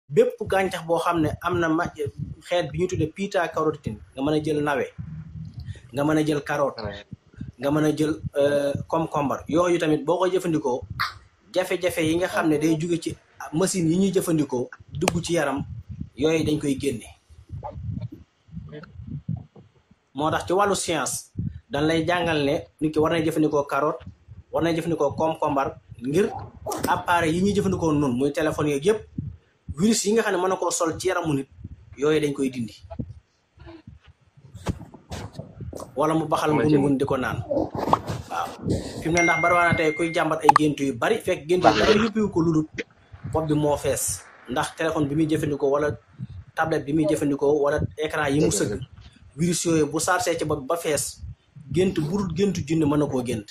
bépp gàncax boo xam ne am na xeet bi ñu tudde bêta carotène nga mën a jël nawe nga mën a jël carotte nga mën a jël concombre yooyu tamit boo ko jëfandikoo jafe-jafe yi nga xam ne day jóge ci machine yi ñuy jëfandikoo dugg ci yaram yooyu dañ koy génne. moo tax ci wàllu science dañ lay jàngal ne nit ki war na jëfandikoo carotte war na jëfandikoo concombre ngir appareil yi ñuy jëfandikoo noonu muy téléphone yeeg yëpp virus yi nga xam ne mën na koo sol ci yaramu nit yooyu dañ koy dindi. wala mu baxal ngun di ko naan waaw fi mu ne ndax bariwaana tey kuy jàmbat ay gént yu bari fekk gént yu bari yëppiwu ko ludut bopp bi moo fees ndax téléphone bi muy jëfandikoo wala tablette bi muy jëfandikoo wala écran yi mu sëgg virus yooyu bu sarsee ci bopp ba fees gént burut géntu junne mën na koo gént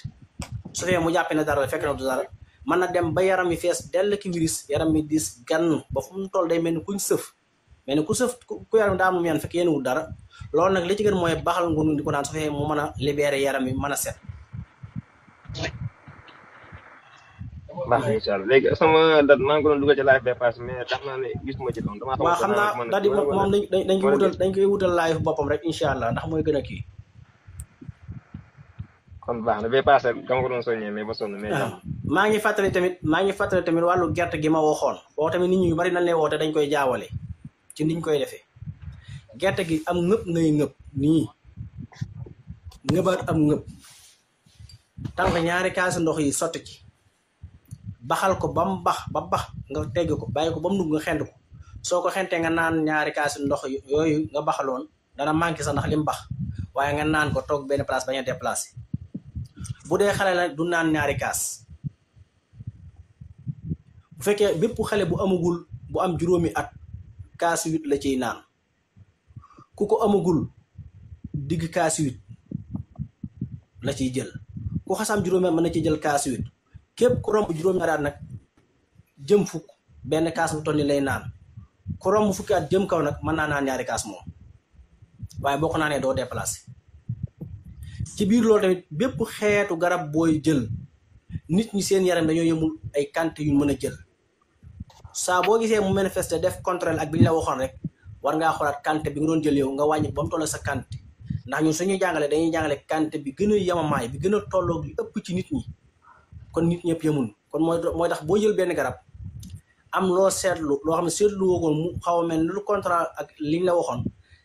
su fee mu jàppe ne dara fekk na du dara mën na dem ba yaram mi fees dell ki virus yaram mi dis gann ba fu mu toll day mel ni kuñ sëf mel ni ku sëf ku yaram daa am lu mu fekk yéen wul dara loolu nag li ci gën mooy baxal ngun di ko naan su fekkee mu mën a libérer yaram mi mën a set. baax na incha allah léegi sama dat maa ngi ko doon dugal ci live bi passé mais tax naa ne gisuma ci doon damaa waaw xam naa daal di moom dañ koy wutal live boppam rek incha allah ndax mooy gën a kii. kon baax na ba passé dama ko doon soññee mais ba sonn mais maa ngi fàttali tamit wàllu gerte gi ma waxoon boo tamit nit ñu bari nañ lay woote dañ koy jaawale ci niñ koy defee gerte gi am ngëp ngay ngëp nii ngëbaat am ngëp tànk ñaari kaasi ndox yi sotti ci baxal ko ba mu bax nga tegg ko bàyyi ko ba mu dugg nga xent ko soo ko xentee nga naan ñaari kaasi ndox yooyu nga baxaloon dana manqué sax ndax li mu bax waaye nga naan ko toog benn place bañ a déplacé bu dee xale la du naan ñaari kaas bu fekkee bépp xale bu amagul bu am juróomi at kaas 8 la ciy naan ku ko amagul digg kaas 8 la ciy jël ku xasam juróomi at mën na ci jël kaas 8 képp ku romb juróomi at nag jëm fukk benn kaas bu toll ni lay naan ku romb fukki at jëm kaw nag mën naa naan ñaari kaas moom waaye boo ko naanee doo déplacé ci biir loolu tamit bépp xeetu garab booy jël nit ñi seen yaram dañoo yemul ay quantité yu mën a jël saa boo gisee mu manifester def contrôle ak bi ñu la waxoon rek war ngaa xoolaat quantité bi nga doon jël yow nga wàññi ba mu toll sa quantité ndax ñun suñuy jàngale dañuy jàngale quantité bi gën a yemamaay bi gën a tolloog li ëpp ci nit ñi kon nit ñëpp yemul kon mooy tax boo jël benn garab am loo seetlu loo xam ne seetlu woo ko mu xaw a mel ni lu contrat ak liñ la waxoon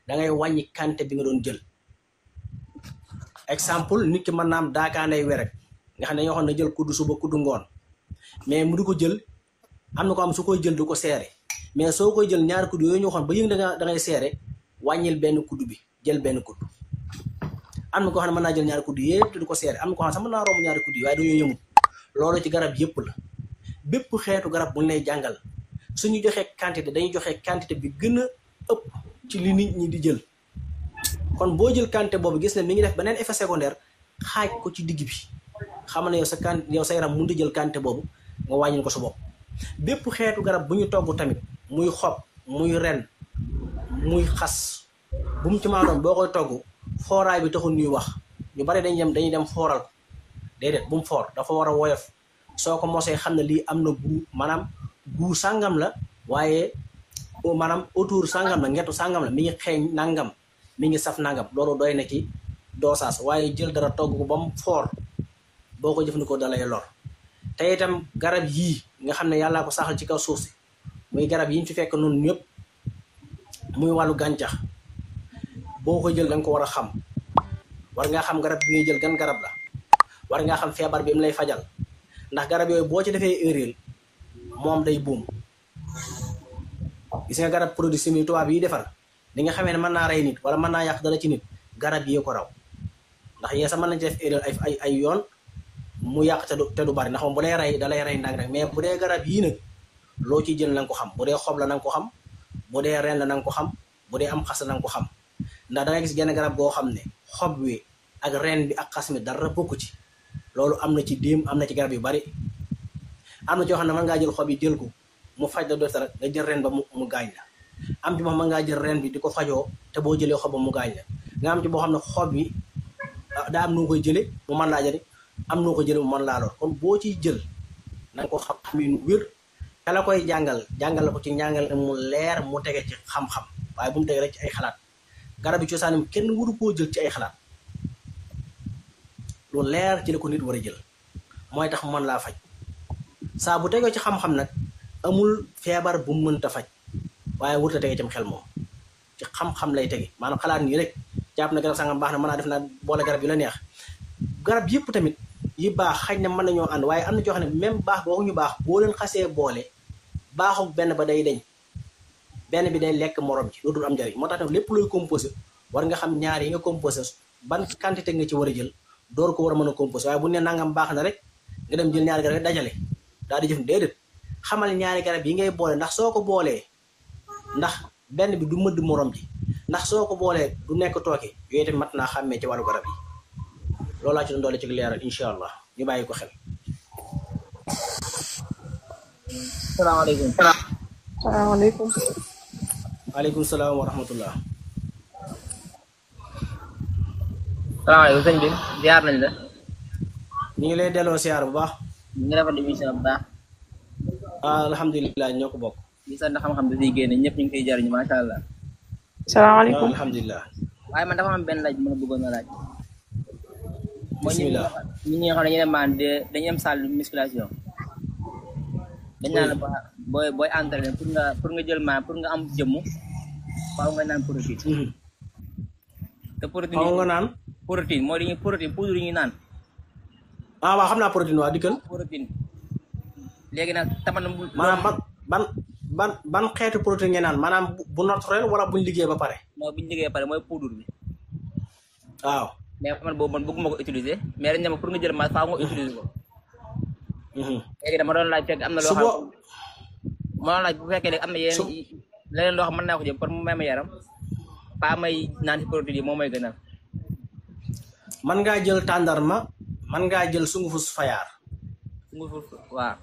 da ngay wàññi quantité bi nga doon jël. exemple nit ki mën naa am daakaanday werek nga xam ne dañoo xam ne jël kuddu suba kuddu ngoon mais mu di ko jël am na ko am su koy jël du ko seere mais soo koy jël ñaari kuddu yooyu ñu waxoon ba yëng da ngay seere wàññil benn kuddu bi jël benn kuddu am na ko xam ne mën naa jël ñaari kuddu yëpp du ko seere am na ko xam ne sax mën naa romb ñaari kuddu yi waaye dañoo yëmul loolu ci garab yëpp la bépp xeetu garab buñ lay jàngal suñu joxee quantité dañuy joxe quantité bi gën a ëpp ci li nit ñi di jël kon boo jël quantité boobu gis ne mi ngi def beneen effet secondaire xaaj ko ci digg bi xam ne yow sa yaram mënut a jël quantité boobu nga wàññil ko sa bopp bépp xeetu garab bu ñu togg tamit muy xob muy ren muy xas bu mu ci maa doon boo koy togg fooraay bi taxul ñuy wax ñu bari dañuy dem fooral ko déedéet bu mu foor dafa war a woyof soo ko mosee xam ne lii am na guu maanaam guu sàngam la waaye maanaam autour sàngam la ngetu sàngam la mi ngi xeeñ nangam mi ngi saf nangam loolu doy na ci dosage waaye jël dara togg ko ba mu foor boo ko jëfandikoo dalay lor te itam garab yii nga xam ne yàllaa ko saxal ci kaw suuf si muy garab yi ñu fi fekk noonu ñëpp muy wàllu gàncax boo ko jël da nga ko war a xam war ngaa xam garab bi ngay jël gan garab la war ngaa xam feebar bi mu lay fajal ndax garab yooyu boo ci defee erreur moom day buum gis nga garab produit chimique tubaab yi defar li nga xamee ne mën naa rey nit wala mën naa yàq dara ci nit garab yi ko raw ndax yee sax mën nañ ci def erreur ay yoon mu yàq te du bari ndax moom bu lay rey da lay rey ndànk rek mais bu dee garab yii nag loo ciy jël na nga ko xam bu dee xob la na nga ko xam bu dee ren la na nga ko xam bu dee am xas la na nga ko xam ndax da ngay gis genn garab goo xam ne xob wi ak ren bi ak xas mi dara bokku ci loolu am na ci déem am na ci garab yu bari am na ci yoo xam ne mën ngaa jël xob yi jël ko mu faj la doota rek nga jël ren ba mu gaañ la am ci boo xam mën ngaa jël ren bi di ko fajoo te boo jëlee xob ba mu gaañ la nga am ci boo xam ne xob bi daa am nu koy jële mu mën laa jëriñ am noo ko jël mu mën laa lor kon boo ciy jël na nga ko xam yu wér ka la koy jàngal la ko ci njàngal mu leer mu tege ci xam-xam waaye bu mu tege rek ci ay xalaat garab yi cosaanam kenn waru koo jël ci ay xalaat lu leer ci la ko nit war a jël mooy tax mu mën laa faj saa bu tegee ci xam-xam nag amul feebar bu mu mënta faj waaye wurta tege cam xel moom ci xam-xam lay tege maanaam xalaat nii rek jàpp na garab sangam baax na mën naa def naa boole garab yu la neex garab yëpp tamit yi baax xaj na mën nañoo ànd waaye am na ci yoo xam ne même baax boo ñu baax boo leen xasee boole baaxu benn ba day deñ benn bi day lekk morom ci dootul am njariñ moo tax nag lépp looy composé war nga xam ñaar yi nga composé ban quantité nga ci war a jël door ko war a mën a composé waaye bu ne nangam baax na rek nga dem jël ñaari garab rek dajale daal di jëf déedéet xamal ñaari garab yi ngay boole ndax soo ko boolee ndax benn bi du mëdd morom ji ndax soo ko boolee du nekk tooke yooyu tamit mat naa xàmmee ci wàllu garab yi loolu laa ci doon doole ci leeral incha allah ñu bàyyi ko xel. salaamaaleykum. salaamaaleykum. waaleykum salaam wa rahmatullah. salaamaaleykum sëñ bi ziar nañ la. ñu ngi lay delloo siyaar bu baax. ñu ngi rafetlu émission bu baax. alhamdulilah ñoo ko bokk. di sant xam-xam bi siy génne ñëpp ñu ngi koy jariñu macha allah. salaamaaleykum. alhamdulilah. waaye man dafa am benn laaj bu ma bëggoon a laaj. bisimilah ñi nga xam ne dañuy dem maan dañuy am salle de musculation. dañ naan la booy entraîné pour nga jël maan pour nga am jëmm faaw nga naan protéine. te protéine faaw nga naan. protéine mooy dañuy protéine poudre yi ñuy naan. waaw xam naa protéine waa dikkal. protéine léegi nag taman. maanaam ban xeetu protéine ngeen naan maanaam bu naturel wala buñ liggéey ba pare. mooy buñ liggéey ba pare mooy poudre bi. waaw. mais man boobu man bëgguma ko utiliser mais dañ ne ma pour nga jël ma faaw nga utiliser ko. léegi dama doon laaj fekk am na loo xam ma doon laaj bu fekkee léegi am na leneen loo xam mën naa ko jël pour mu may ma yaram pas may naan ci produit yi moom mooy gënal. man ngaa jël tàndarma man ngaa jël sungufus fayaar. sungufus waaw.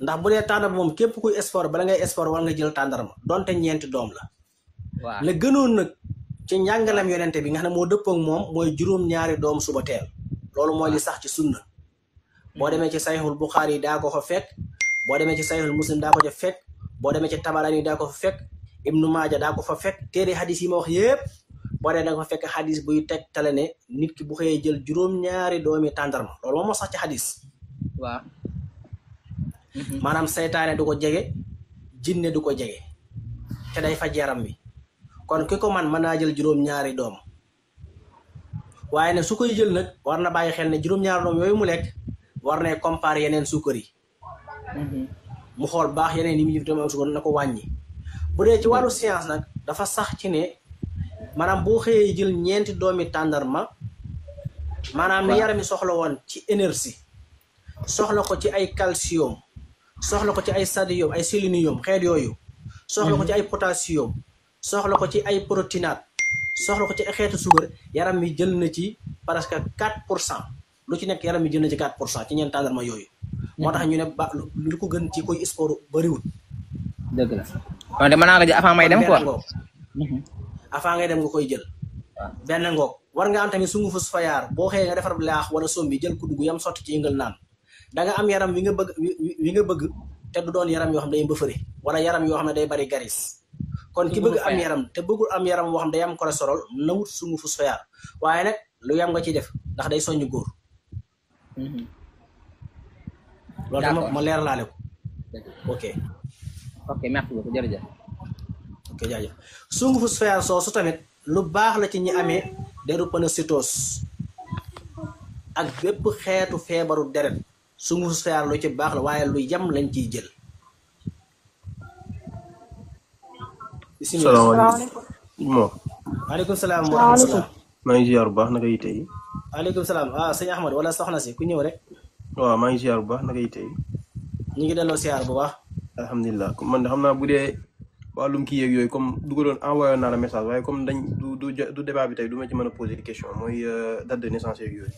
ndax bu dee tàndarma moom képp kuy sport bala ngay sport war nga jël tàndarma donte ñeenti doom la. waaw la gënoon nag ci njàngalam yonente bi nga xam ne moo dëppoo ak moom mooy juróom-ñaari doom suba teel loolu mooy li sax ci sunna boo demee ci sayxul buxaari yi daa ko fa fekk boo demee ci sayxul muslim daa ko fa fekk boo demee ci tabarani yi daa ko fa fekk ibnu maaja daa ko fa fekk téere xadis yi ma wax yépp boo dee da nga fa fekk xadis buy teg tale ne nit ki bu xëyee jël juróom-ñaari doomi tàndarma loolu moom moo sax ci xadis waaw maanaam saytaane du ko jege jinne du ko jege te day faj yaram bi kon ki ko man mën naa jël juróom-ñaari doom waaye ne su koy jël nag war na bàyyi xel ne juróom-ñaari doom yooyu mu lekk war na comparer yeneen suukar yi mu xool baax yeneen yi mu jëf am suukar na ko wàññi bu dee ci wàllu science nag dafa sax ci ne maanaam boo xëyee jël ñeenti doomi tàndarma maanaam li yaram yi soxla woon ci énergie soxla ko ci ay calcium soxla ko ci ay sodium ay sélénium xeet yooyu soxla ko ci ay potassium soxla ko ci ay protéinate soxla ko ci ay xeetu suukar yaram mi jël na ci presque 4% lu ci nekk yaram mi jël na ci 4% ci ñeent tàndarma yooyu moo tax ñu ne ba lu ko gën ci koy sport bariwul dëgg la kon de mën naa ko jël avant may dem quoi avant ngay dem nga koy jël benn ngoog war nga am tamit sungufus fayaar boo xëyee nga defar laax wala sombi jël kuddu gu yam sotti ci yëngal naan da nga am yaram wi nga bëgg te du doon yaram yoo xam ne day mbëfëre wala yaram yoo xam ne day bari garis kon ki bëgg am yaram te bëggul am yaram boo xam day am cholestérol na wut sungufus fayaar waaye nag lu yam nga ciy def ndax day soññ góor loolu dama ma leer laale ko ok merci beaucoup jërëjëf ok jaajëf sungufus fayaar soosu tamit lu baax la ci ñi amee drépanocytose ak bépp xeetu feebaru deret sungufus fayaar lu ci baax la waaye lu yam lañ ciy jël salaamaaleykum. moo waaleykum salaam wa rahmatulah. maa ngi ziar bu baax naka yite yi. waaleykum salaam sëñ Ahmad wala soxna si ku ñëw rek. waaw maa ngi ziar bu baax naka yite yi. ñu ngi delloo ziar bu baax. alhamdulilah comme man de xam naa bu dee wàllum kii yeeg yooyu comme dugaloon envoyé naa la message waaye comme dañ du débat bi tey du ma ci mën a poser question mooy date de naissance yeeg yooyu.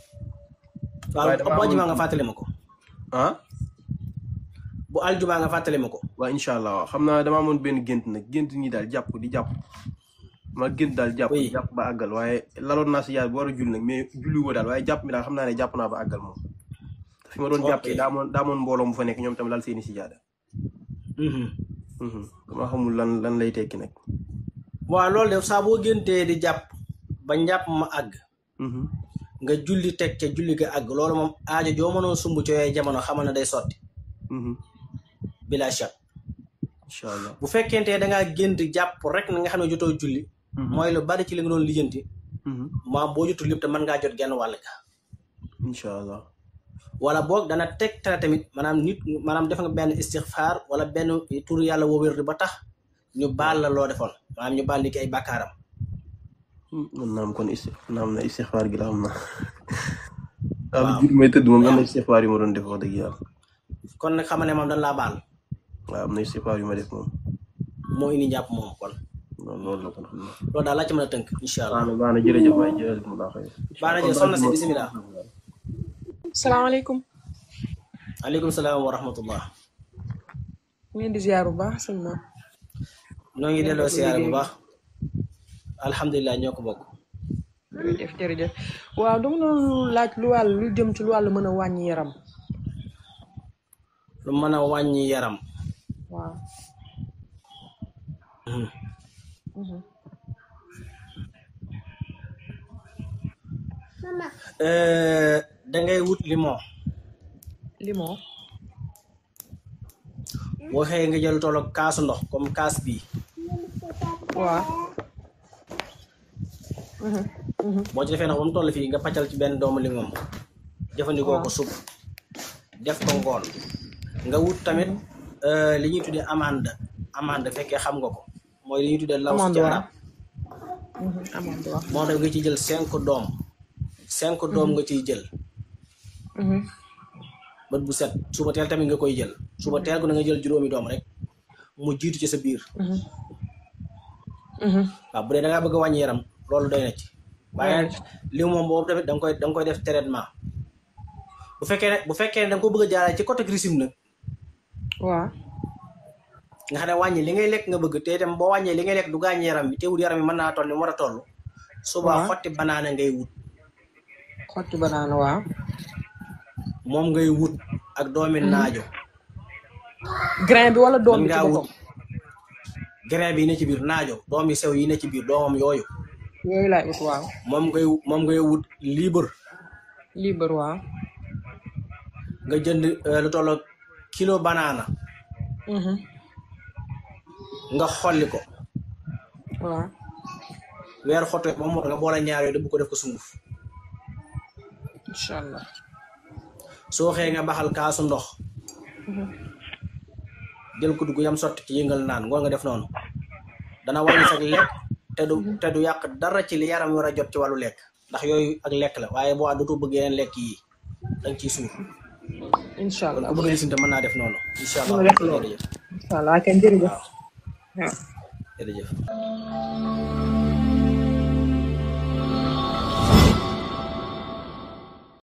waaw bu aljuma nga fàttali ma ko. ah. bu aljuma nga fàttali ma ko. waaw incha allah waaw xam naa dama amoon benn gént nag gént ñi daal jàpp ma gént daal jàpp ba àggal waaye laloon naa si yaay bu war a julli nag mais julli woo daal waaye jàpp mi daal xam naa ne jàpp naa ba àggal moom. fi ma doon jàppee daa moon mbooloo mu fa nekk ñoom tam lal seeni si jaada. dama xamul lan lay tekki nag. waaw loolu def saa boo géntee di jàpp ba njàpp ma àgg. nga julli teg ca julli ga àgg loolu moom aajo joo mënoon sumb ci yooyu jamono xamal na day sotti. bila shak. incha allah bu fekkente da ngaa gént jàpp rek na nga xam ne jotoo julli. mooy lu bari ci li nga doon lijjanti. maam boo jotul lépp te mën ngaa jot genn wàll ga. incha allah. wala boog dana teg tamit maanaam def nga benn istixfaar wala benn tur yàlla woo wér ba tax ñu baal la loo defoon maanaam ñu baal ni ki ay bàkkaaram. naam kon naam na istixfaar gi la xam na. waaw jur may tëdd moom am na istixfaar yu ma doon def wax dëgg yàlla. kon nag xam ne moom dañ laa baal. waaw am na istixfaar yu ma def moom. moo indi njàpp moom kon. loolu la kon xam na. loolu daal laa ci mën a tënk incha allah. baax na jërëjëf waay jërëjëf mu baax baax na jërëjëf soxna si bisimilah. salaamaaleykum. aleykum salaam wa rahmatullah. ngeen di ziar bu baax sëñ ma. noo ngi delloo ziar bu baax. alhamdulilah ñoo ko bokk. jërëjëf waaw dama doon laaj lu jëm ci lu wàllu mën a wàññi yaram. lu mën a wàññi yaram. waaw. da ngay wut limon. limon. boo xëyee nga jël tolloog kaasu ndox comme kaas bii. waaw. boo ci defee ndox ba mu toll fii nga pàccal ci benn doomu limon. jëfandikoo ko sub def ko ngoon. nga wut tamit li ñuy tuddee amande fekkee xam nga ko mooy li ñuy tuddee laws ci arab. moo tax nga ciy jël 5 doom. 5 doom nga ciy jël. bët bu set suba teel tamit nga koy jël suba teel gu na nga jël juróomi doom rek mu jiitu ci sa biir. waaw bu dee da ngaa bëgg a wàññi yaram loolu doy na ci. waaye li moom boobu tamit da nga koy def traitement. bu fekkee ne da nga ko bëgg a jaaree ci côté régime nag. waaw. nga xam ne wàññi li ngay lekk nga bëgg te itam boo wàññee li ngay lekk du gaañ yaram bi teewul yaram bi mën naa toll ni mu war a toll. suba xotti banaana ngay wut. xotti banaana waaw. moom ngay wut ak doomi naajo. grain bi wala doom bi ci boppam. grain bi ne ci biir naajo doom yi sew yi ne ci biir doomam yooyu. yooyu laay ut waaw. moom ngay wut libre waaw. nga jënd lu toll kilo banaana. nga xolli ko. waaw. weer xoto ba mu nga boole ñaar yooyu bu ko def ko sunguf. incha allah. soo xëyee nga baxal kaasu ndox. jël ko dugg yam sotti ci yëngal naan ngoon nga def noonu. dana wàññi sax lekk te du yàq dara ci li yaram war a jot ci wàllu lekk ndax yooyu ak lekk la waaye boo dootoo bëgg yeneen lekk yi danga ciy suur. incha allah kon ku bëgg lisinta mën naa def noonu. incha allah incha allah kenn jërëjëf. waaw jërëjëf.